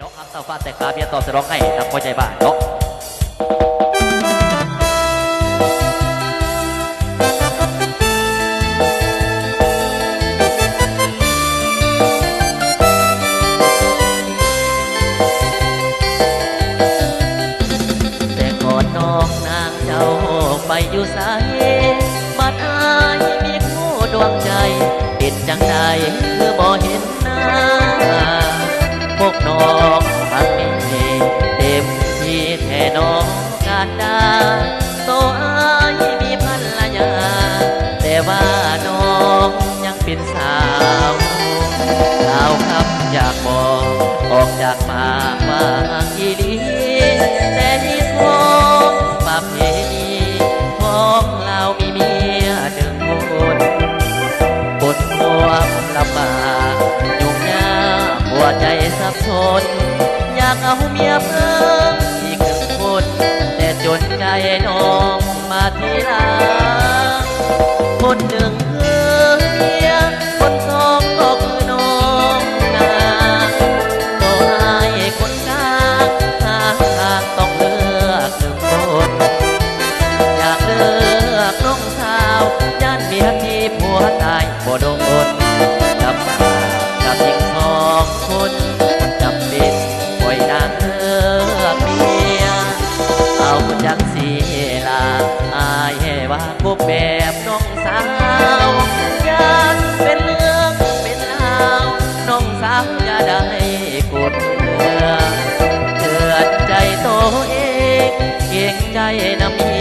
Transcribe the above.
ດອກຮັກເຕົ້າຟ້າແຕ່ກາເມຍຕອບສະໜອງໃຫ້ນຳພໍ່ໃຫຍ່ບ້ານເນາະ. ແຕ່ກ່ອນນ້ອງນາງເຈົ້າໄປຢູ່ໃສ ບັດອ້າຍມີຄູ່ດວງໃຈ ເປັນຈັ່ງໃດຄືບໍ່ເຫັນໜ້າ ພວກນ້ອງພັກນີ້ເຕັມທີ່ແທ້ນ້ອງການດາ ໂຕອ້າຍມີພັນລະຍາ ແຕ່ວ່ານ້ອງຍັງເປັນສາວ ສາວຄຳຢາກບອກ ອອກຈາກປາກວ່າຮັກອີ່ຫຼີ ແຕ່ຮີດຄອງປະເພນີຂອງລາວມີເມຍໜຶ່ງຄົນ ປົນຄວາມລຳບາກ ຫຍຸ້ງຍາກຫົວໃຈສັບສົນ ຢາກເອົາເມຍເພີ່ມອີກໜຶ່ງຄົນ ແຕ່ຈົນໃຈນ້ອງມາທີຫຼັງ ຄົນໜຶ່ງຄືເມຍ ຄົນສອງກໍຄືນ້ອງນາງ ໂຕອ້າຍຄົນກາງ ຫາທາງຕ້ອງເລືອກໜຶ່ງຄົນ ຢາກເລືອກນ້ອງ ສາວ ຢ້ານເມຍຖີບຫົວຕາຍບໍ່ດົນ ລຳບາກກັບຍິງສອງຄົນ ຈຳເປັນປ່ອຍນາງເລືອກເມຍ ເອົາຈັ່ງຊີ້ລະ ອ້າຍວ່າຄົບແບບນ້ອງສາວ ຢ້ານເປັນເລື່ອງເປັນລາວ ນ້ອງສາວຢ່າໄດ້ກົດເຄືອ ເຕືອນໃຈໂຕເອງ ເກງໃຈນຳເມ